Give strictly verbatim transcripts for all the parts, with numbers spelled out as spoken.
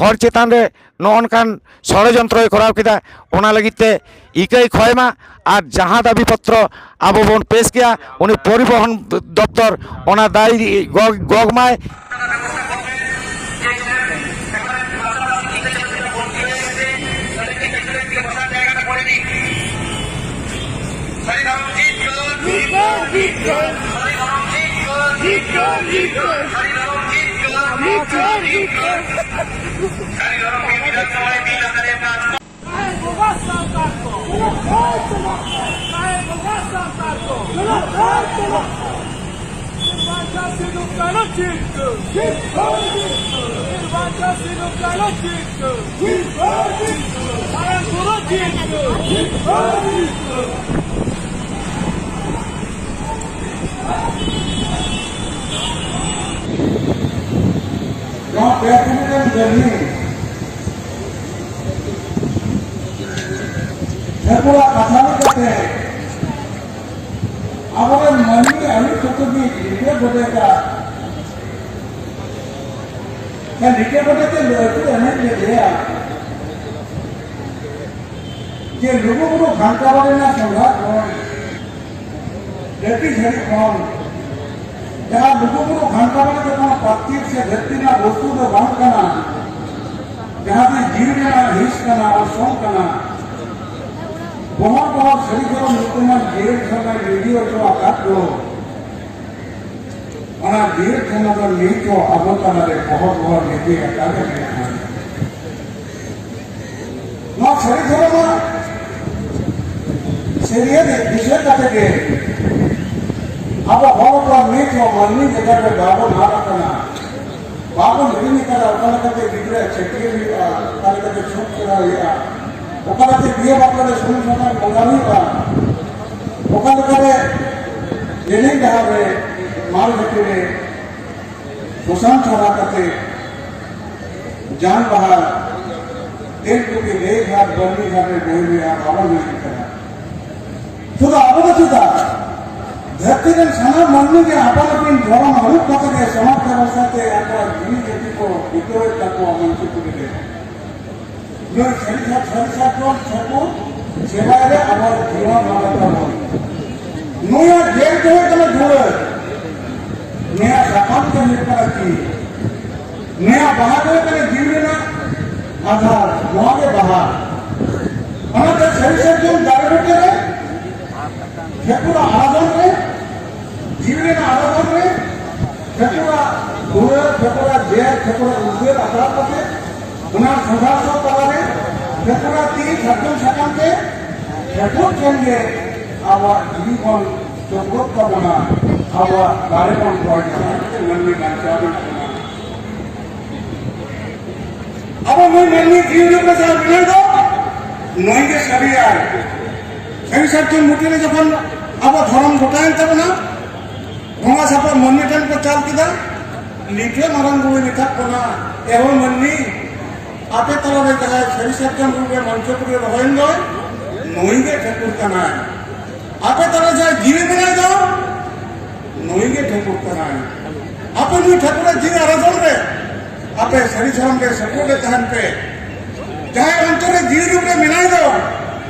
ᱦᱚᱲ ᱪᱮᱛᱟᱱ ᱨᱮ ᱱᱚᱜᱼᱚ ᱱᱚᱝᱠᱟᱱ ᱥᱚᱲᱚᱡᱚᱱᱛᱨᱚᱭ ᱠᱚᱨᱟᱣ ᱠᱮᱫᱟ, ᱚᱱᱟ ᱞᱟᱹᱜᱤᱫ ᱛᱮ ᱤᱠᱟᱹᱭ ᱠᱷᱚᱭ ᱢᱟ ᱟᱨ ᱡᱟᱦᱟᱸ ᱫᱟᱹᱵᱤ ᱯᱚᱛᱨᱚ ᱟᱵᱚ ᱵᱚᱱ ᱯᱮᱥ ᱠᱮᱭᱟ, ᱩᱱᱤ ᱯᱚᱨᱤᱵᱚᱦᱚᱱ ᱫᱚᱯᱛᱚᱨ ᱚᱱᱟ ᱫᱟᱭ ᱜᱚᱜᱽ-, ᱜᱚᱜᱽ ᱢᱟᱭ᱾ ᱡᱟᱦᱟᱸᱭ ᱵᱚᱸᱜᱟ ᱥᱟᱱᱛᱟᱲ ᱠᱚ, ᱡᱟᱦᱟᱸᱭ ᱵᱚᱸᱜᱟ ᱥᱟᱱᱛᱟᱲ ᱠᱚ, ᱵᱤᱨ ᱵᱟᱱᱴᱟ ᱥᱤᱫᱩ ᱠᱟᱹᱱᱦᱩ ᱡᱤᱛᱠᱟᱹᱨ, ᱵᱤᱨ ᱵᱟᱱᱴᱟ ᱥᱤᱫᱩ ᱠᱟᱹᱱᱦᱩ ᱡᱤᱛᱠᱟᱹᱨ, ᱢᱟᱨᱟᱝ ᱵᱩᱨᱩ ᱡᱤᱛᱠᱟᱹᱨ᱾ ᱱᱚᱣᱟ ᱯᱮ ᱯᱩᱱ ᱨᱮᱱ ᱡᱟᱹᱨᱱᱤ ᱴᱷᱟᱹᱠᱩᱨᱟᱜ ᱠᱟᱛᱷᱟ ᱞᱮᱠᱟᱛᱮ ᱟᱵᱚᱨᱮᱱ ᱢᱟᱹᱱᱢᱤ ᱟᱹᱭᱩᱨ ᱠᱟᱛᱮ ᱜᱮ ᱞᱤᱴᱟᱹ ᱜᱚᱰᱮᱛᱟᱜ, ᱥᱮ ᱞᱤᱴᱟᱹ ᱜᱚᱰᱮᱛ ᱮ ᱟᱹᱪᱩᱨ ᱮᱱᱮᱡ ᱞᱮᱫᱮᱭᱟ ᱡᱮ ᱞᱩᱜᱩᱵᱩᱨᱩ ᱜᱷᱟᱱᱴᱟ ᱵᱟᱲᱮ ᱨᱮᱱᱟᱜ ᱥᱚᱸᱜᱷᱟᱜ ᱠᱷᱚᱱ ᱡᱟᱹᱛᱤ ᱡᱷᱟᱹᱨᱤ ᱠᱷᱚᱱ ᱡᱟᱦᱟᱸ ᱞᱩᱜᱩᱵᱩᱨᱩ ᱜᱷᱟᱱᱴᱟ ᱵᱟᱲᱮ ᱫᱚ ᱠᱳᱱᱳ ᱯᱟᱹᱛᱤ ᱥᱮ ᱫᱷᱟᱹᱨᱛᱤ ᱨᱮᱱᱟᱜ ᱵᱚᱥᱛᱩ ᱫᱚ ᱵᱟᱝ ᱠᱟᱱᱟ, ᱡᱟᱦᱟᱸ ᱫᱚ ᱡᱤᱣᱤ ᱨᱮᱱᱟᱜ ᱦᱤᱸᱥ ᱠᱟᱱᱟ, ᱚᱨᱥᱚᱝ ᱠᱟᱱᱟ᱾ ᱵᱚᱦᱚᱜ ᱵᱚᱦᱚᱜ ᱥᱟᱹᱨᱤ ᱫᱷᱚᱨᱚᱢ ᱧᱩᱛᱩᱢᱟᱱ ᱡᱤᱭᱟᱹᱲ ᱥᱟᱨᱱᱟ ᱜᱤᱰᱤ ᱦᱚᱪᱚ ᱟᱠᱟᱫ ᱫᱚ, ᱚᱱᱟ ᱡᱤᱭᱟᱹᱲ ᱥᱟᱨᱱᱟ ᱫᱚ ᱱᱤᱛ ᱦᱚᱸ ᱟᱵᱚ ᱛᱟᱞᱟᱨᱮ ᱵᱚᱦᱚᱜ ᱵᱚᱦᱚᱜ ᱜᱤᱰᱤ ᱟᱠᱟᱫ ᱢᱮᱱᱟᱜᱼᱟ᱾ ᱱᱚᱣᱟ ᱥᱟᱹᱨᱤ ᱫᱷᱚᱨᱚᱢᱟᱜ ᱥᱟᱹᱨᱤᱭᱟᱹ ᱫᱤᱥᱟᱹ ᱠᱟᱛᱮ ᱜᱮ ᱟᱵᱚ ᱦᱚᱲ ᱦᱚᱯᱚᱱ ᱱᱤᱛ ᱦᱚᱸ ᱢᱟᱹᱱᱢᱤ ᱞᱮᱠᱟᱛᱮ ᱵᱟᱵᱚᱱ ᱟᱫ ᱟᱠᱟᱱᱟ, ᱵᱟᱵᱚᱱ ᱦᱤᱲᱤᱧ ᱟᱠᱟᱫᱟ᱾ ᱚᱠᱟ ᱞᱮᱠᱟᱛᱮ ᱜᱤᱫᱽᱨᱟᱹ ᱪᱷᱟᱹᱴᱭᱟᱹᱨ ᱦᱩᱭᱩᱜᱼᱟ, ᱚᱠᱟ ᱞᱮᱠᱟᱛᱮ ᱪᱷᱩᱛ ᱥᱮᱬᱟ ᱦᱩᱭᱩᱜᱼᱟ, ᱚᱠᱟ ᱞᱮᱠᱟᱛᱮ ᱵᱤᱦᱟᱹ ᱵᱟᱯᱞᱟ ᱨᱮ ᱥᱩᱱᱩᱢ ᱥᱟᱥᱟᱝ ᱵᱚᱸᱜᱟ ᱦᱩᱭᱩᱜᱼᱟ, ᱚᱠᱟ ᱞᱮᱠᱟᱛᱮ ᱡᱮᱞᱮᱧ ᱰᱟᱦᱟᱨ ᱨᱮ ᱢᱟᱲ ᱜᱷᱟᱴᱤ ᱨᱮ ᱥᱚᱥᱟᱱ ᱪᱟᱵᱟ ᱠᱟᱛᱮ ᱡᱟᱝ ᱵᱟᱦᱟ ᱛᱮᱞ ᱠᱚᱯᱤ ᱞᱟᱹᱭ ᱜᱷᱟᱴ ᱵᱟᱹᱨᱱᱤ ᱜᱷᱟᱴ ᱨᱮ ᱵᱚᱦᱮᱞ ᱨᱮᱭᱟᱜ ᱵᱟᱵᱚᱱ ᱢᱮᱱ ᱠᱟᱱᱟ᱾ ᱥᱩᱫᱷᱩ ᱟᱵᱚ ᱫᱚ ᱪᱮᱫᱟᱜ ᱫᱷᱟᱹᱨᱛᱤ ᱨᱮᱱ ᱥᱟᱱᱟᱢ ᱢᱟᱹᱱᱢᱤ ᱜᱮ ᱟᱯᱟᱱ ᱟᱹᱯᱤᱱ ᱫᱷᱚᱨᱚᱢ ᱦᱟᱹᱨᱩᱵ ᱠᱟᱛᱮ ᱜᱮ ᱥᱚᱢᱟᱡᱽ ᱵᱮᱵᱚᱥᱛᱷᱟ ᱛᱮ ᱟᱠᱚᱣᱟᱜ ᱡᱤᱣᱤ ᱡᱟᱹᱛᱤ ᱠᱚ ᱵᱤᱛᱟᱹᱣᱮᱫ ᱛᱟᱠᱚᱣᱟ ᱢᱚᱧᱪᱚᱯᱩᱨᱤ ᱨᱮ᱾ ᱱᱩᱭ ᱥᱟᱹᱨᱤ ᱥᱟᱨ-, ᱥᱟᱹᱨᱤ ᱥᱟᱨᱡᱚᱢ ᱴᱷᱟᱹᱠᱩᱨ ᱥᱮᱵᱟᱭ ᱨᱮ ᱟᱵᱚᱣᱟᱜ ᱡᱤᱭᱚᱱ ᱢᱟᱰᱟ ᱛᱟᱵᱚᱱ᱾ ᱱᱩᱭᱟᱜ ᱡᱮᱞ ᱫᱚ ᱦᱩᱭᱩᱜ ᱠᱟᱱᱟ ᱫᱩᱣᱟᱹᱨ, ᱱᱩᱭᱟᱜ ᱥᱟᱠᱟᱢ ᱫᱚ ᱦᱩᱭᱩᱜ ᱠᱟᱱᱟ ᱛᱤ, ᱱᱩᱭᱟᱜ ᱵᱟᱦᱟ ᱫᱚ ᱦᱩᱭᱩᱜ ᱠᱟᱱᱟ ᱡᱤᱣᱤ ᱨᱮᱱᱟᱜ ᱟᱫᱷᱟᱨ, ᱱᱚᱣᱟ ᱜᱮ ᱵᱟᱦᱟ᱾ ᱚᱱᱟᱛᱮ ᱥᱟᱹᱨᱤ ᱥᱟᱨᱡᱚᱢ ᱫᱟᱨᱮ ᱵᱩᱴᱟᱹ ᱨᱮ ᱴᱷᱟᱹᱠᱩᱨᱟᱜ ᱟᱨᱟᱫᱷᱚᱱ ᱨᱮ, ᱡᱤᱣᱤ ᱨᱮᱱᱟᱜ ᱟᱨᱟᱫᱷᱚᱱ ᱨᱮ, ᱴᱷᱟᱹᱠᱩᱨᱟᱜ ᱫᱩᱞᱟᱹᱲ, ᱴᱷᱟᱹᱠᱩᱨᱟᱜ ᱡᱮ, ᱴᱷᱟᱹᱠᱩᱨᱟᱜ ᱩᱫᱽᱜᱟᱹᱨ ᱟᱥᱲᱟ ᱠᱟᱛᱮ, ᱚᱱᱟ ᱥᱚᱸᱫᱷᱟᱲ ᱥᱟᱶ ᱛᱟᱞᱟᱨᱮ ᱴᱷᱟᱹᱠᱩᱨᱟᱜ ᱛᱤ ᱥᱟᱨᱡᱚᱢ ᱥᱟᱠᱟᱢ ᱛᱮ ᱴᱷᱟᱹᱠᱩᱨ ᱴᱷᱮᱱ ᱜᱮ ᱟᱵᱚᱣᱟᱜ ᱡᱤᱣᱤ ᱵᱚᱱ ᱪᱚᱠᱨᱚᱜ ᱛᱟᱵᱚᱱᱟ, ᱟᱵᱚᱣᱟᱜ ᱫᱟᱲᱮ ᱵᱚᱱ ᱨᱚᱦᱚᱭ ᱛᱟᱵᱚᱱᱟ, ᱢᱟᱹᱱᱢᱤ ᱵᱟᱧᱪᱟᱣ ᱢᱮᱱᱟᱜ ᱵᱚᱱᱟ᱾ ᱟᱵᱚ ᱱᱩᱭ ᱢᱟᱹᱱᱢᱤ ᱡᱤᱣᱤ ᱨᱩᱯ ᱨᱮ ᱡᱟᱦᱟᱸ ᱢᱮᱱᱟᱭ ᱫᱚ, ᱱᱩᱭ ᱜᱮ ᱥᱟᱹᱨᱤᱭᱟᱭ᱾ ᱥᱟᱹᱨᱤ ᱥᱟᱨᱡᱚᱢ ᱵᱩᱴᱟᱹ ᱨᱮ ᱡᱚᱠᱷᱚᱱ ᱟᱵᱚ ᱫᱷᱚᱨᱚᱢ ᱜᱚᱴᱟᱭᱮᱱ ᱛᱟᱵᱚᱱᱟ, ᱵᱚᱸᱜᱟ ᱥᱟᱯᱷᱟ ᱢᱟᱹᱱᱢᱤ ᱴᱷᱮᱱ ᱠᱚ ᱪᱟᱞ ᱠᱮᱫᱟ, ᱞᱤᱴᱷᱟᱹ ᱢᱟᱨᱟᱝ ᱵᱩᱨᱩᱭ ᱢᱮᱛᱟᱜ ᱵᱚᱱᱟ, ᱮ ᱦᱳ ᱢᱟᱹᱱᱢᱤ, ᱟᱯᱮ ᱛᱟᱞᱟᱨᱮ ᱡᱟᱦᱟᱸᱭ ᱥᱟᱹᱨᱤ ᱥᱟᱨᱡᱚᱢ ᱨᱩᱯ ᱨᱮ ᱢᱚᱧᱪᱚᱯᱩᱨᱤ ᱨᱚᱦᱚᱭᱮᱱ ᱫᱚᱭ, ᱱᱩᱭ ᱜᱮ ᱴᱷᱟᱹᱠᱩᱨ ᱠᱟᱱᱟᱭ᱾ ᱟᱯᱮ ᱛᱟᱞᱟᱨᱮ ᱡᱟᱦᱟᱸᱭ ᱡᱤᱣᱤ ᱢᱮᱱᱟᱭ ᱫᱚ, ᱱᱩᱭ ᱜᱮ ᱴᱷᱟᱹᱠᱩᱨ ᱠᱟᱱᱟᱭ᱾ ᱟᱯᱮ ᱱᱩᱭ ᱴᱷᱟᱹᱠᱩᱨᱟᱜ ᱡᱤᱣᱤ ᱟᱨᱟᱫᱷᱚᱱ ᱨᱮ, ᱟᱯᱮ ᱥᱟᱹᱨᱤ ᱫᱷᱚᱨᱚᱢ ᱨᱮ ᱥᱮᱴᱮᱨ ᱨᱮ ᱛᱟᱦᱮᱱ ᱯᱮ᱾ ᱡᱟᱦᱟᱸᱭ ᱚᱱᱛᱚᱨ ᱨᱮ ᱡᱤᱣᱤ ᱨᱩᱯ ᱨᱮ ᱢᱮᱱᱟᱭ ᱫᱚ,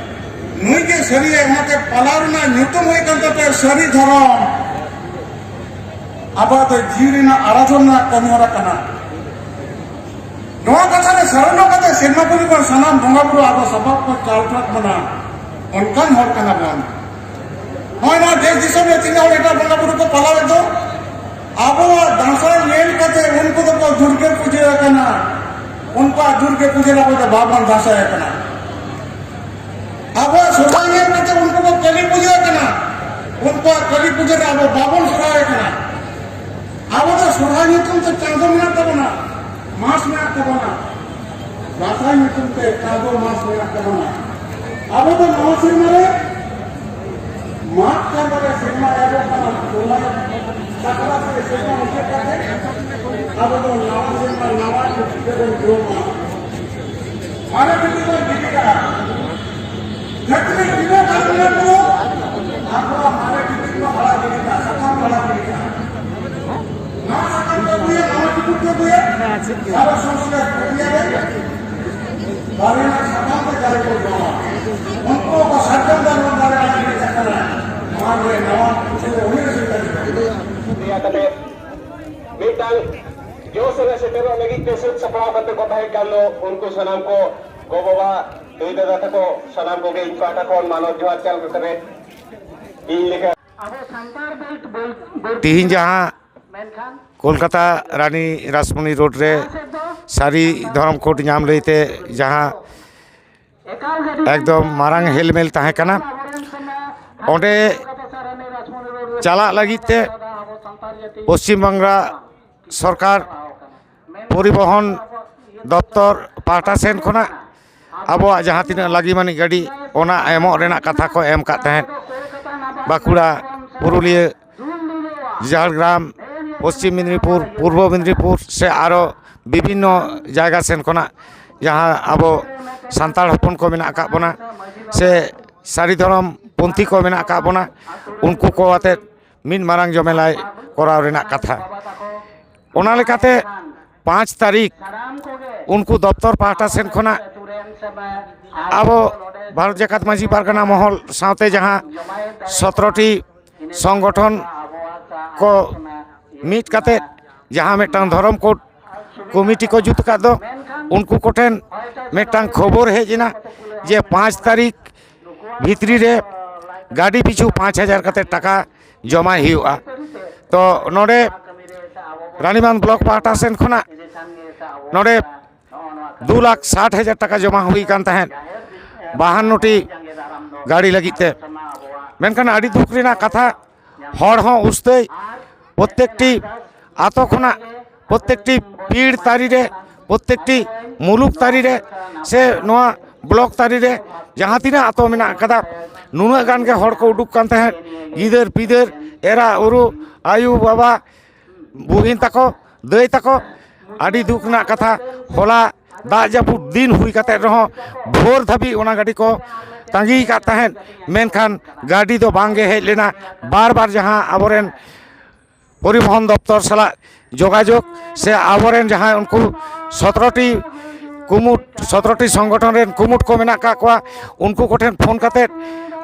ᱱᱩᱭ ᱜᱮ ᱥᱟᱹᱨᱤᱭᱟᱭ᱾ ᱚᱱᱟᱛᱮ ᱯᱟᱞᱟᱣ ᱨᱮᱱᱟᱜ ᱧᱩᱛᱩᱢ ᱦᱩᱭ ᱠᱟᱱ ᱛᱟᱯᱮᱭᱟ ᱥᱟᱹᱨᱤ ᱫᱷᱚᱨᱚᱢ᱾ ᱟᱵᱚᱣᱟᱜ ᱫᱚ ᱡᱤᱣᱤ ᱨᱮᱱᱟᱜ ᱟᱨᱟᱫᱷᱚᱱ ᱨᱮᱱᱟᱜ ᱠᱟᱹᱢᱤ ᱦᱚᱨᱟ ᱠᱟᱱᱟ᱾ ᱱᱚᱣᱟ ᱠᱟᱛᱷᱟ ᱨᱮ ᱥᱟᱨᱚᱱᱚ ᱠᱟᱛᱮ ᱥᱮᱨᱢᱟ ᱯᱩᱨᱤ ᱠᱷᱚᱱ ᱥᱟᱱᱟᱢ ᱵᱚᱸᱜᱟ ᱵᱩᱨᱩ ᱟᱵᱚ ᱥᱟᱯᱟᱵ ᱠᱚ ᱪᱟᱞ ᱴᱷᱟᱠ ᱵᱚᱱᱟ, ᱚᱱᱠᱟᱱ ᱦᱚᱲ ᱠᱟᱱᱟ ᱵᱚᱱ᱾ ᱱᱚᱜᱼᱚᱭ ᱱᱚᱣᱟ ᱫᱮᱥ ᱫᱤᱥᱚᱢ ᱨᱮ ᱛᱤᱱᱟᱹᱜ ᱦᱚᱲ ᱮᱴᱟᱜ ᱵᱚᱸᱜᱟ ᱵᱩᱨᱩ ᱠᱚ ᱯᱟᱞᱟᱣᱮᱫ ᱫᱚ, ᱟᱵᱚᱣᱟᱜ ᱫᱟᱸᱥᱟᱭ ᱧᱮᱞ ᱠᱟᱛᱮ ᱩᱱᱠᱩ ᱫᱚᱠᱚ ᱫᱩᱨᱜᱟᱹ ᱯᱩᱡᱟᱹ ᱟᱠᱟᱱᱟ, ᱩᱱᱠᱩᱣᱟᱜ ᱫᱩᱨᱜᱟᱹ ᱯᱩᱡᱟᱹ ᱨᱮ ᱟᱵᱚ ᱫᱚ ᱵᱟᱵᱚᱱ ᱫᱟᱸᱥᱟᱭ ᱟᱠᱟᱱᱟ᱾ ᱟᱵᱚᱣᱟᱜ ᱥᱚᱨᱦᱟᱭ ᱧᱮᱞ ᱠᱟᱛᱮ ᱩᱱᱠᱩ ᱠᱚ ᱠᱟᱹᱞᱤ ᱯᱩᱡᱟᱹ ᱟᱠᱟᱱᱟ, ᱩᱱᱠᱩᱣᱟᱜ ᱠᱟᱹᱞᱤ ᱯᱩᱡᱟᱹ ᱨᱮ ᱟᱵᱚ ᱵᱟᱵᱚᱱ ᱥᱚᱨᱦᱟᱭ ᱟᱠᱟᱱᱟ᱾ ᱟᱵᱚ ᱫᱚ ᱥᱚᱨᱦᱟᱭ ᱧᱩᱛᱩᱢ ᱛᱮ ᱪᱟᱸᱫᱚ ᱢᱮᱱᱟᱜ ᱛᱟᱵᱚᱱᱟ, ᱢᱟᱥ ᱢᱮᱱᱟᱜ ᱛᱟᱵᱚᱱᱟ, ᱫᱟᱸᱥᱟᱭ ᱧᱩᱛᱩᱢ ᱛᱮ ᱪᱟᱸᱫᱚ ᱢᱟᱥ ᱢᱮᱱᱟᱜ ᱛᱟᱵᱚᱱᱟ᱾ ᱟᱵᱚ ᱫᱚ ᱱᱟᱣᱟ ᱥᱮᱨᱢᱟ ᱨᱮ, ᱢᱟᱜᱽ ᱪᱟᱸᱫᱚ ᱨᱮ ᱥᱮᱨᱢᱟ ᱮᱦᱚᱵᱚᱜ ᱠᱟᱱᱟ, ᱥᱚᱨᱦᱟᱭ ᱥᱟᱠᱨᱟᱛ ᱨᱮ ᱥᱮᱨᱢᱟ ᱢᱩᱪᱟᱹᱫ ᱠᱟᱛᱮ ᱟᱵᱚ ᱫᱚ ᱱᱟᱣᱟ ᱥᱮᱨᱢᱟ ᱱᱟᱣᱟ ᱠᱷᱟᱹᱛᱤᱨ ᱛᱮᱵᱚᱱ ᱡᱚᱢᱟ᱾ ᱢᱟᱨᱮ ᱠᱷᱟᱹᱛᱤᱨ ᱵᱚᱱ ᱜᱤᱰᱤ ᱠᱟᱜᱼᱟ᱾ ᱡᱟᱹᱛᱤ ᱨᱮ ᱛᱤᱱᱟᱹᱜ ᱜᱟᱱ ᱢᱮᱱᱟᱜ ᱠᱚᱣᱟ, ᱟᱠᱚᱣᱟᱜ ᱢᱟᱨᱮ ᱠᱷᱟᱹᱛᱤᱨ ᱠᱚ ᱦᱟᱲᱟᱜ ᱥᱮᱴᱮᱨᱚᱜ ᱞᱟᱹᱜᱤᱫ ᱛᱮ ᱥᱟᱹᱛ ᱥᱟᱯᱲᱟᱣ ᱠᱟᱛᱮ ᱠᱚ ᱛᱟᱦᱮᱸ ᱠᱟᱱ ᱫᱚ, ᱩᱱᱠᱩ ᱥᱟᱱᱟᱢ ᱠᱚ, ᱜᱚ ᱵᱟᱵᱟ, ᱫᱟᱹᱭ ᱫᱟᱫᱟ ᱛᱟᱠᱚ, ᱥᱟᱱᱟᱢ ᱠᱚᱜᱮ ᱤᱧ ᱯᱟᱦᱴᱟ ᱠᱷᱚᱱ ᱢᱟᱱᱚᱛ ᱡᱚᱦᱟᱨ ᱪᱟᱞ ᱠᱟᱛᱮ ᱤᱧ ᱞᱮᱠᱟ ᱟᱵᱚ ᱥᱟᱱᱛᱟᱲ ᱵᱮᱞᱴ ᱵᱚᱞ- ᱵᱚᱞ- ᱛᱤᱦᱤᱧ ᱡᱟᱦᱟᱸ ᱢᱮᱱᱠᱷᱟᱱ ᱠᱳᱞᱠᱟᱛᱟ ᱨᱟᱱᱤ ᱨᱟᱥᱢᱚᱱᱤ ᱨᱳᱰ ᱨᱮ ᱥᱟᱹᱨᱤ ᱫᱷᱚᱨᱚᱢ ᱠᱳᱰ ᱧᱟᱢ ᱞᱟᱹᱭᱛᱮ ᱡᱟᱦᱟᱸ ᱮᱠᱫᱚᱢ ᱢᱟᱨᱟᱝ ᱦᱮᱞᱢᱮᱞ ᱛᱟᱦᱮᱸ ᱠᱟᱱᱟ, ᱚᱸᱰᱮ ᱪᱟᱞᱟᱜ ᱞᱟᱹᱜᱤᱫ ᱛᱮ ᱯᱚᱥᱪᱤᱢ ᱵᱟᱝᱞᱟ ᱥᱚᱨᱠᱟᱨ ᱯᱚᱨᱤᱵᱚᱦᱚᱱ ᱫᱚᱯᱛᱚᱨ ᱯᱟᱦᱴᱟ ᱥᱮᱱ ᱠᱷᱚᱱᱟᱜ ᱟᱵᱚᱣᱟᱜ ᱡᱟᱦᱟᱸ ᱛᱤᱱᱟᱹᱜ ᱞᱟᱹᱜᱤᱢᱟᱹᱱᱤ ᱜᱟᱹᱰᱤ, ᱚᱱᱟ ᱮᱢᱚᱜ ᱨᱮᱱᱟᱜ ᱠᱟᱛᱷᱟ ᱠᱚ ᱮᱢ ᱠᱟᱫ ᱛᱟᱦᱮᱸᱫ᱾ ᱵᱟᱸᱠᱩᱲᱟ, ᱯᱩᱨᱩᱞᱤᱭᱟᱹ, ᱡᱷᱟᱲᱜᱨᱟᱢ, ᱯᱚᱥᱪᱤᱢ ᱢᱮᱫᱽᱱᱤᱯᱩᱨ, ᱯᱩᱨᱵᱚ ᱢᱮᱫᱽᱱᱤᱯᱩᱨ ᱥᱮ ᱟᱨᱚ ᱵᱤᱵᱷᱤᱱᱱᱚ ᱡᱟᱭᱜᱟ ᱥᱮᱱ ᱠᱷᱚᱱᱟᱜ ᱡᱟᱦᱟᱸ ᱟᱵᱚ ᱥᱟᱱᱛᱟᱲ ᱦᱚᱯᱚᱱ ᱠᱚ ᱢᱮᱱᱟᱜ ᱟᱠᱟᱫ ᱵᱚᱱᱟ ᱥᱮ ᱥᱟᱹᱨᱤ ᱫᱷᱚᱨᱚᱢ ᱯᱚᱱᱛᱷᱤ ᱠᱚ ᱢᱮᱱᱟᱜ ᱟᱠᱟᱫ ᱵᱚᱱᱟ, ᱩᱱᱠᱩ ᱠᱚ ᱟᱛᱮᱫ ᱢᱤᱫ ᱢᱟᱨᱟᱝ ᱡᱚᱢᱮᱞᱟᱭ ᱠᱚᱨᱟᱣ ᱨᱮᱱᱟᱜ ᱠᱟᱛᱷᱟ᱾ ᱚᱱᱟ ᱞᱮᱠᱟᱛᱮ ᱯᱟᱸᱪ ᱛᱟᱹᱨᱤᱠᱷ ᱩᱱᱠᱩ ᱫᱚᱯᱛᱚᱨ ᱯᱟᱦᱴᱟ ᱥᱮᱱ ᱠᱷᱚᱱᱟᱜ ᱟᱵᱚ ᱵᱷᱟᱨᱚᱛ ᱡᱟᱠᱟᱛ ᱢᱟᱹᱡᱷᱤ ᱯᱟᱨᱜᱟᱱᱟ ᱢᱚᱦᱚᱞ ᱥᱟᱶᱛᱮ ᱡᱟᱦᱟᱸ ᱥᱚᱛᱨᱚ ᱴᱤ ᱥᱚᱝᱜᱚᱴᱷᱚᱱ ᱠᱚ ᱢᱤᱫ ᱠᱟᱛᱮ ᱡᱟᱦᱟᱸ ᱢᱤᱫᱴᱟᱝ ᱫᱷᱚᱨᱚᱢ ᱠᱳᱰ ᱠᱚᱢᱤᱴᱤ ᱠᱚ ᱡᱩᱛ ᱟᱠᱟᱫ ᱫᱚ, ᱩᱱᱠᱩ ᱠᱚᱴᱷᱮᱱ ᱢᱤᱫᱴᱟᱝ ᱠᱷᱚᱵᱚᱨ ᱦᱮᱡ ᱮᱱᱟ ᱡᱮ ᱯᱟᱸᱪ ᱛᱟᱹᱨᱤᱠᱷ ᱵᱷᱤᱛᱨᱤ ᱨᱮ ᱜᱟᱹᱰᱤ ᱯᱤᱪᱷᱩ ᱯᱟᱸᱪ ᱦᱟᱡᱟᱨ ᱠᱟᱛᱮ ᱴᱟᱠᱟ ᱡᱚᱢᱟᱭ ᱦᱩᱭᱩᱜᱼᱟ᱾ ᱛᱚ ᱱᱚᱰᱮ ᱨᱟᱱᱤᱵᱟᱸᱫᱷ ᱵᱞᱚᱠ ᱯᱟᱦᱴᱟ ᱥᱮᱱ ᱠᱷᱚᱱᱟᱜ ᱱᱚᱰᱮ ᱫᱩ ᱞᱟᱠᱷ ᱥᱟᱴ ᱦᱟᱡᱟᱨ ᱴᱟᱠᱟ ᱡᱚᱢᱟ ᱦᱩᱭ ᱠᱟᱱ ᱛᱟᱦᱮᱸᱫ ᱵᱟᱦᱟᱱᱱᱚ ᱴᱤ ᱜᱟᱹᱰᱤ ᱞᱟᱹᱜᱤᱫ ᱛᱮ᱾ ᱢᱮᱱᱠᱷᱟᱱ ᱟᱹᱰᱤ ᱫᱩᱠ ᱨᱮᱱᱟᱜ ᱠᱟᱛᱷᱟ, ᱦᱚᱲ ᱦᱚᱸ ᱩᱥᱛᱟᱹᱭ, ᱯᱨᱚᱛᱮᱠᱴᱤ ᱟᱛᱳ ᱠᱷᱚᱱᱟᱜ ᱯᱨᱚᱛᱮᱠᱴᱤ ᱯᱤᱲ ᱛᱟᱹᱨᱤ ᱨᱮ, ᱯᱨᱚᱛᱮᱠᱴᱤ ᱢᱩᱞᱩᱠ ᱛᱟᱹᱨᱤ ᱨᱮ ᱥᱮ ᱱᱚᱣᱟ ᱵᱞᱚᱠ ᱛᱟᱹᱨᱤ ᱨᱮ ᱡᱟᱦᱟᱸ ᱛᱤᱱᱟᱹᱜ ᱟᱛᱳ ᱢᱮᱱᱟᱜ ᱟᱠᱟᱫᱟ, ᱱᱩᱱᱟᱹᱜ ᱜᱟᱱ ᱜᱮ ᱦᱚᱲ ᱠᱚ ᱩᱰᱩᱠ ᱠᱟᱱ ᱛᱟᱦᱮᱸᱫ, ᱜᱤᱫᱟᱹᱨ ᱯᱤᱫᱟᱹᱨ, ᱮᱨᱟ ᱩᱨᱩ, ᱟᱭᱩ ᱵᱟᱵᱟ, ᱵᱩᱦᱤᱱ ᱛᱟᱠᱚ, ᱫᱟᱹᱭ ᱛᱟᱠᱚ᱾ ᱟᱹᱰᱤ ᱫᱩᱠ ᱨᱮᱱᱟᱜ ᱠᱟᱛᱷᱟ, ᱦᱚᱞᱟ ᱫᱟᱜ ᱡᱟᱹᱯᱩᱫ ᱫᱤᱱ ᱦᱩᱭ ᱠᱟᱛᱮᱫ ᱨᱮᱦᱚᱸ ᱵᱷᱳᱨ ᱫᱷᱟᱹᱵᱤᱡ ᱚᱱᱟ ᱜᱟᱹᱰᱤ ᱠᱚ ᱛᱟᱺᱜᱤ ᱟᱠᱟᱫ ᱛᱟᱦᱮᱸᱫ, ᱢᱮᱱᱠᱷᱟᱱ ᱜᱟᱹᱰᱤ ᱫᱚ ᱵᱟᱝ ᱜᱮ ᱦᱮᱡ ᱞᱮᱱᱟ᱾ ᱵᱟᱨ ᱵᱟᱨ ᱡᱟᱦᱟᱸ ᱟᱵᱚᱨᱮᱱ ᱯᱚᱨᱤᱵᱚᱦᱚᱱ ᱫᱚᱯᱛᱚᱨ ᱥᱟᱞᱟᱜ ᱡᱳᱜᱟᱡᱳᱜᱽ ᱥᱮ ᱟᱵᱚᱨᱮᱱ ᱡᱟᱦᱟᱸᱭ ᱩᱱᱠᱩ ᱥᱚᱛᱨᱚ ᱴᱤ ᱠᱩᱢᱩᱴ, ᱥᱚᱛᱨᱚ ᱴᱤ ᱥᱚᱝᱜᱚᱴᱷᱚᱱ ᱨᱮᱱ ᱠᱩᱢᱩᱴ ᱠᱚ ᱢᱮᱱᱟᱜ ᱟᱠᱟᱫ ᱠᱚᱣᱟ, ᱩᱱᱠᱩ ᱠᱚᱴᱷᱮᱱ ᱯᱷᱳᱱ ᱠᱟᱛᱮᱫ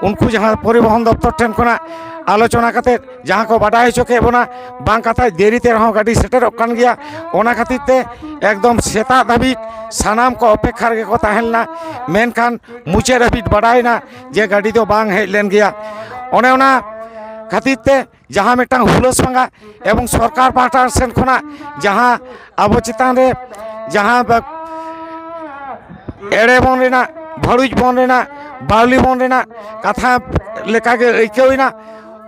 ᱩᱱᱠᱩ ᱡᱟᱦᱟᱸ ᱯᱚᱨᱤᱵᱚᱦᱚᱱ ᱫᱚᱯᱛᱚᱨ ᱴᱷᱮᱱ ᱠᱷᱚᱱᱟᱜ ᱟᱞᱳᱪᱚᱱᱟ ᱠᱟᱛᱮ ᱡᱟᱦᱟᱸ ᱠᱚ ᱵᱟᱰᱟᱭ ᱦᱚᱪᱚ ᱠᱮᱫ ᱵᱚᱱᱟ, ᱵᱟᱝ ᱠᱟᱛᱷᱟ ᱫᱮᱨᱤ ᱛᱮ ᱨᱮᱦᱚᱸ ᱜᱟᱹᱰᱤ ᱥᱮᱴᱮᱨᱚᱜ ᱠᱟᱱ ᱜᱮᱭᱟ᱾ ᱚᱱᱟ ᱠᱷᱟᱹᱛᱤᱨ ᱛᱮ ᱮᱠᱫᱚᱢ ᱥᱮᱛᱟᱜ ᱫᱷᱟᱹᱵᱤᱡ ᱥᱟᱱᱟᱢ ᱠᱚ ᱚᱯᱮᱠᱷᱟ ᱨᱮᱜᱮ ᱠᱚ ᱛᱟᱦᱮᱸ ᱞᱮᱱᱟ᱾ ᱢᱮᱱᱠᱷᱟᱱ ᱢᱩᱪᱟᱹᱫ ᱦᱟᱹᱵᱤᱡ ᱵᱟᱰᱟᱭᱮᱱᱟ ᱡᱮ ᱜᱟᱹᱰᱤ ᱫᱚ ᱵᱟᱝ ᱦᱮᱡ ᱞᱮᱱ ᱜᱮᱭᱟ᱾ ᱚᱱᱮ ᱚᱱᱟ ᱠᱷᱟᱹᱛᱤᱨ ᱛᱮ ᱡᱟᱦᱟᱸ ᱢᱤᱫᱴᱟᱝ ᱦᱩᱞᱟᱹᱥ ᱯᱟᱸᱜᱟ ᱮᱵᱚᱝ ᱥᱚᱨᱠᱟᱨ ᱯᱟᱦᱴᱟ ᱥᱮᱱ ᱠᱷᱚᱱᱟᱜ ᱡᱟᱦᱟᱸ ᱟᱵᱚ ᱪᱮᱛᱟᱱ ᱨᱮ ᱡᱟᱦᱟᱸ ᱵᱟ- ᱮᱲᱮ ᱵᱚᱱ ᱨᱮᱱᱟᱜ, ᱵᱷᱟᱹᱲᱩᱡ ᱵᱚᱱ ᱨᱮᱱᱟᱜ, ᱵᱟᱣᱞᱤ ᱵᱚᱱ ᱨᱮᱱᱟᱜ ᱠᱟᱛᱷᱟ ᱞᱮᱠᱟᱜᱮ ᱟᱹᱭᱠᱟᱹᱣ ᱮᱱᱟ᱾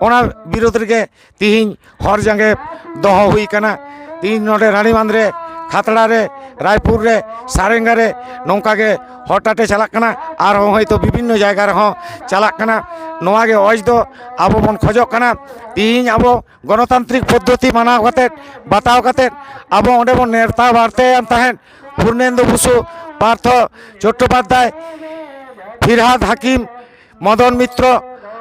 ᱚᱱᱟ ᱵᱤᱨᱳᱫᱷ ᱨᱮᱜᱮ ᱛᱤᱦᱤᱧ ᱦᱚᱨ ᱡᱟᱸᱜᱮ ᱫᱚᱦᱚ ᱦᱩᱭ ᱠᱟᱱᱟ᱾ ᱛᱤᱦᱤᱧ ᱱᱚᱰᱮ ᱨᱟᱱᱤᱵᱟᱸᱫᱷ ᱨᱮ, ᱠᱷᱟᱛᱲᱟ ᱨᱮ, ᱨᱟᱭᱯᱩᱨ ᱨᱮ, ᱥᱟᱨᱮᱝᱜᱟ ᱨᱮ ᱱᱚᱝᱠᱟ ᱜᱮ ᱦᱚᱨ ᱴᱟᱴᱮ ᱪᱟᱞᱟᱜ ᱠᱟᱱᱟ᱾ ᱟᱨᱦᱚᱸ ᱦᱚᱭᱛᱳ ᱵᱤᱵᱷᱤᱱᱱᱚ ᱡᱟᱭᱜᱟ ᱨᱮᱦᱚᱸ ᱪᱟᱞᱟᱜ ᱠᱟᱱᱟ᱾ ᱱᱚᱣᱟ ᱜᱮ ᱚᱡᱽ ᱫᱚ ᱟᱵᱚ ᱵᱚᱱ ᱠᱷᱚᱡᱚᱜ ᱠᱟᱱᱟ᱾ ᱛᱤᱦᱤᱧ ᱟᱵᱚ ᱜᱚᱱᱚᱛᱟᱱᱛᱨᱤᱠ ᱯᱚᱫᱽᱫᱷᱚᱛᱤ ᱢᱟᱱᱟᱣ ᱠᱟᱛᱮᱫ, ᱵᱟᱛᱟᱣ ᱠᱟᱛᱮᱫ ᱟᱵᱚ ᱚᱸᱰᱮ ᱵᱚᱱ ᱱᱮᱨᱛᱟ ᱵᱟᱨᱛᱮᱭᱟᱱ ᱛᱟᱦᱮᱸᱫ᱾ ᱯᱩᱨᱱᱮᱱᱫᱩ ᱵᱚᱥᱩ, ᱯᱟᱨᱛᱷᱚ ᱪᱚᱴᱴᱳᱯᱟᱫᱽᱫᱷᱟᱭ, ᱯᱷᱤᱨᱦᱟᱫ ᱦᱟᱠᱤᱢ, ᱢᱚᱫᱚᱱ ᱢᱤᱛᱨᱚ,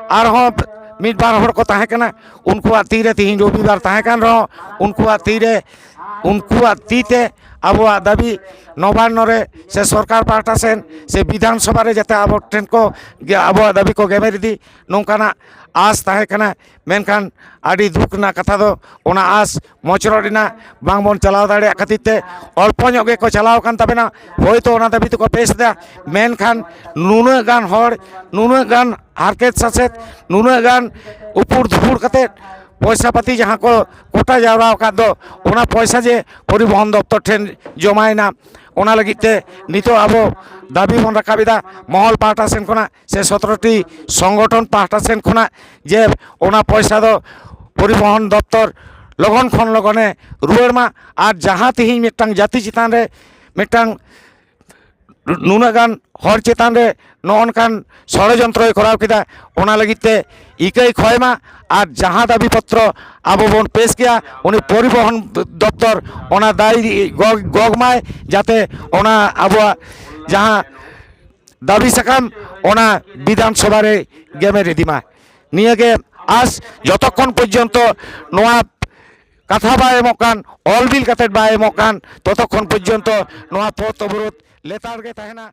ᱟᱨᱦᱚᱸ ᱢᱤᱫ ᱵᱟᱨ ᱦᱚᱲ ᱠᱚ ᱛᱟᱦᱮᱸ ᱠᱟᱱᱟ᱾ ᱩᱱᱠᱩᱣᱟᱜ ᱛᱤᱨᱮ ᱛᱤᱦᱤᱧ ᱨᱚᱵᱤᱵᱟᱨ ᱛᱟᱦᱮᱸ ᱠᱟᱱ ᱨᱮᱦᱚᱸ, ᱩᱱᱠᱩᱣᱟᱜ ᱛᱤᱨᱮ, ᱩᱱᱠᱩᱣᱟᱜ ᱛᱤ ᱛᱮ ᱟᱵᱚᱣᱟᱜ ᱫᱟᱹᱵᱤ ᱱᱚᱵᱟᱱᱱᱚ ᱨᱮ ᱥᱮ ᱥᱚᱨᱠᱟᱨ ᱯᱟᱦᱴᱟ ᱥᱮᱱ ᱥᱮ ᱵᱤᱫᱷᱟᱱ ᱥᱚᱵᱷᱟ ᱨᱮ ᱡᱟᱛᱮ ᱟᱵᱚ ᱴᱷᱮᱱ ᱠᱚ ᱜᱮ ᱟᱵᱚᱣᱟᱜ ᱫᱟᱹᱵᱤ ᱠᱚ ᱜᱮᱢᱮᱨ ᱤᱫᱤ, ᱱᱚᱝᱠᱟᱱᱟᱜ ᱟᱥ ᱛᱟᱦᱮᱸ ᱠᱟᱱᱟ᱾ ᱢᱮᱱᱠᱷᱟᱱ ᱟᱹᱰᱤ ᱫᱩᱠ ᱨᱮᱱᱟᱜ ᱠᱟᱛᱷᱟ ᱫᱚ, ᱚᱱᱟ ᱟᱥ ᱢᱚᱪᱨᱚᱜ ᱨᱮᱱᱟᱜ ᱵᱟᱝᱵᱚᱱ ᱪᱟᱞᱟᱣ ᱫᱟᱲᱮᱭᱟᱜ ᱠᱷᱟᱹᱛᱤᱨ ᱛᱮ ᱚᱞᱯᱚ ᱧᱚᱜ ᱜᱮᱠᱚ ᱪᱟᱞᱟᱣ ᱟᱠᱟᱱ ᱛᱟᱵᱮᱱᱟ᱾ ᱦᱳᱭᱛᱳ ᱚᱱᱟ ᱫᱟᱹᱵᱤ ᱛᱮᱠᱚ ᱯᱮᱥ ᱮᱫᱟ, ᱢᱮᱱᱠᱷᱟᱱ ᱱᱩᱱᱟᱹᱜ ᱜᱟᱱ ᱦᱚᱲ, ᱱᱩᱱᱟᱹᱜ ᱜᱟᱱ ᱦᱟᱨᱠᱮᱛ ᱥᱟᱥᱮᱛ, ᱱᱩᱱᱟᱹᱜ ᱜᱟᱱ ᱩᱯᱩᱲ ᱫᱷᱩᱯᱩᱲ ᱠᱟᱛᱮᱫ ᱯᱚᱭᱥᱟ ᱯᱟᱹᱛᱤ ᱡᱟᱦᱟᱸ ᱠᱚ ᱠᱚᱴᱟ ᱡᱟᱣᱨᱟ ᱟᱠᱟᱫ ᱫᱚ, ᱚᱱᱟ ᱯᱚᱭᱥᱟ ᱡᱮ ᱯᱚᱨᱤᱵᱚᱦᱚᱱ ᱫᱚᱯᱛᱚᱨ ᱴᱷᱮᱱ ᱡᱚᱢᱟᱭᱮᱱᱟ, ᱚᱱᱟ ᱞᱟᱹᱜᱤᱫ ᱛᱮ ᱱᱤᱛᱚᱜ ᱟᱵᱚ ᱫᱟᱹᱵᱤ ᱵᱚᱱ ᱨᱟᱠᱟᱵ ᱮᱫᱟ ᱢᱚᱦᱚᱞ ᱯᱟᱦᱴᱟ ᱥᱮᱱ ᱠᱷᱚᱱᱟᱜ ᱥᱮ ᱥᱚᱛᱨᱚᱴᱤ ᱥᱚᱝᱜᱚᱴᱷᱚᱱ ᱯᱟᱦᱴᱟ ᱥᱮᱱ ᱠᱷᱚᱱᱟᱜ, ᱡᱮ ᱚᱱᱟ ᱯᱚᱭᱥᱟ ᱫᱚ ᱯᱚᱨᱤᱵᱚᱦᱚᱱ ᱫᱚᱯᱛᱚᱨ ᱞᱚᱜᱚᱱ ᱠᱷᱚᱱ ᱞᱚᱜᱚᱱᱮ ᱨᱩᱣᱟᱹᱲ ᱢᱟ᱾ ᱟᱨ ᱡᱟᱦᱟᱸ ᱛᱮᱦᱮᱧ ᱢᱤᱫᱴᱟᱝ ᱡᱟᱹᱛᱤ ᱪᱮᱛᱟᱱ ᱨᱮ ᱢᱤᱫᱴᱟᱝ ᱱᱩᱱᱟᱹᱜ ᱜᱟᱱ ᱦᱚᱲ ᱪᱮᱛᱟᱱ ᱨᱮ ᱱᱚᱜᱼᱚ ᱱᱚᱝᱠᱟᱱ ᱥᱚᱲᱚᱡᱚᱱᱛᱨᱚᱭ ᱠᱚᱨᱟᱣ ᱠᱮᱫᱟ, ᱚᱱᱟ ᱞᱟᱹᱜᱤᱫ ᱛᱮ ᱤᱠᱟᱹᱭ ᱠᱷᱚᱭ ᱢᱟ᱾ ᱟᱨ ᱡᱟᱦᱟᱸ ᱫᱟᱹᱵᱤ ᱯᱚᱛᱨᱚ ᱟᱵᱚ ᱵᱚᱱ ᱯᱮᱥ ᱠᱮᱭᱟ, ᱩᱱᱤ ᱯᱚᱨᱤᱵᱚᱦᱚᱱ ᱫᱚᱯᱛᱚᱨ ᱚᱱᱟ ᱫᱟᱭ ᱜᱚᱜᱽ, ᱜᱚᱜᱽ ᱢᱟᱭ, ᱡᱟᱛᱮ ᱚᱱᱟ ᱟᱵᱚᱣᱟᱜ ᱡᱟᱦᱟᱸ ᱫᱟᱹᱵᱤ ᱥᱟᱠᱟᱢ ᱚᱱᱟ ᱵᱤᱫᱷᱟᱱ ᱥᱚᱵᱷᱟ ᱨᱮ ᱜᱮᱢᱮᱨ ᱤᱫᱤ ᱢᱟ᱾ ᱱᱤᱭᱟᱹᱜᱮ ᱟᱥ, ᱡᱚᱛᱚᱠᱷᱚᱱ ᱯᱚᱨᱡᱚᱱᱛᱚ ᱱᱚᱣᱟ ᱠᱟᱛᱷᱟ ᱵᱟᱭ ᱮᱢᱚᱜ ᱠᱟᱱ, ᱚᱞ ᱵᱤᱞ ᱠᱟᱛᱮᱫ ᱵᱟᱭ ᱮᱢᱚᱜ ᱠᱟᱱ, ᱛᱚᱛᱚᱠᱷᱚᱱ ᱯᱚᱨᱡᱚᱱᱛᱚ ᱱᱚᱣᱟ ᱯᱚᱛᱷ ᱚᱵᱚᱨᱳᱫᱷ ᱞᱮᱛᱟᱲ ᱜᱮ ᱛᱟᱦᱮᱱᱟ᱾